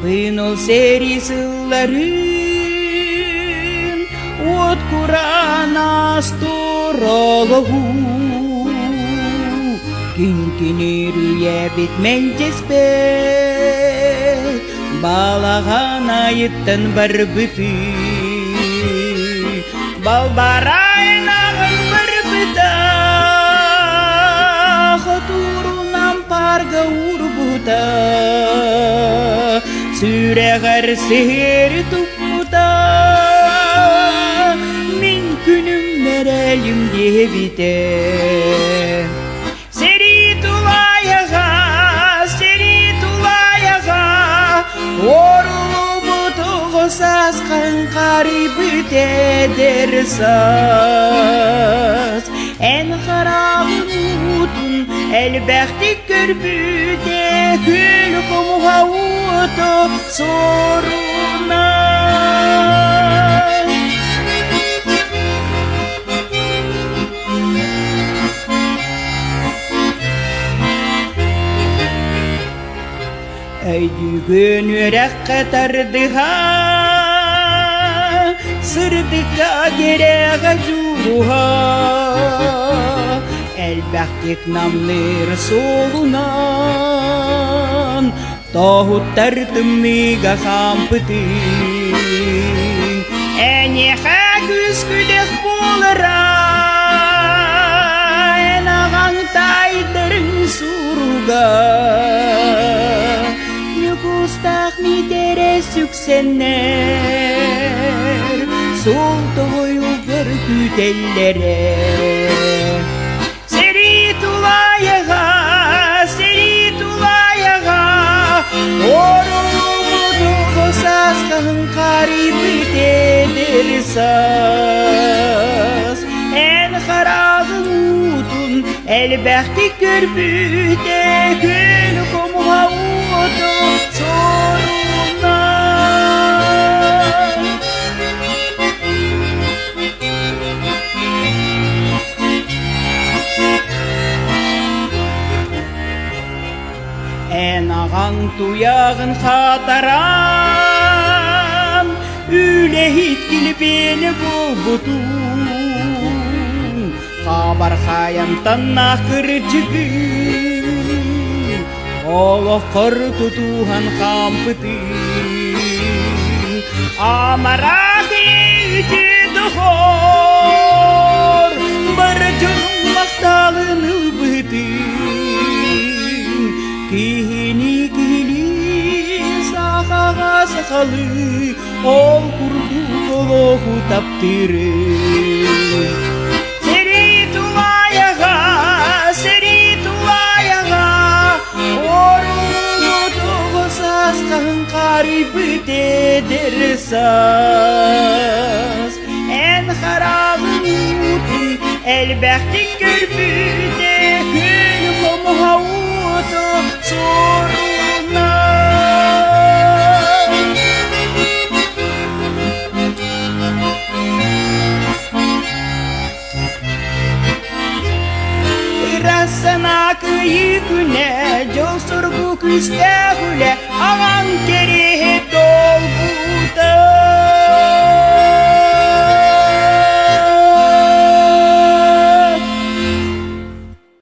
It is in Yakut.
Саныыбын ол сэрии сылларын, уот кураан астурологу. Күн-күнүр үйэбит мэлдьэспэт, балаҕан айыттан барбытыы. Балбарайнаҕын барбыта, хотуурунан парга уурбута, сүрэҕэр сиһиэри туппута, мин күнүм мэрэлим диэбитэ. Сэрии тулаайаҕа, сэрии тулаайаҕа, Орулубут оҕо саас хаҥхарыйбыт эдэр саас. Эн хараҕын уутун элбэхтик көрбүтэ, күөл хомуһа уоту суоруна. Өйдүүгүн үөрэххэ тардыһа, сырдыкка кэрэҕэ дьулуһа, элбэхтик намныыр суолунан тоһуттар тымныыга хаампытыҥ. Эйиэхэ күүс-күдэх буолара, эн аҕаҥ таайдарын суруга. Ньукуустаах Миитэрэ сүксэннэр, суол тоҕойугар күүтэллэрэ. Сэрии тулаайаҕа, сэрии тулаайаҕа, орулубутугу сааскаһын харыйбыт эдэр саас. Эн хараҕын уутун элбэхтик көрбүтэ, күн хомуһа уоту суоруна. Эн аҕаҥ туйаҕын хатаран, үлэһит килбиэнэ буолбутуҥ. Хабархайантан кырдьыгын, олоххор тутуһан хаампытыҥ. Амарах үтүө доҕор, бары дьонуҥ махталын ылбытыҥ. Киһини киһилии, сахаҕа сахалыы, ол курдук олоҕу таптыырыҥ. Сэрии тулаайаҕа, сэрии тулаайаҕа, Оруолу сааскаһын харыйбыт эдэр саас. Эн хараҕын уутун элбэхтик көрбүтэ, күн хомуһа уоту суоруна. Ыра санаа кыайыы күнэ, дьол-соргу күүстээх үлэ, аҕаҥ кэрэ.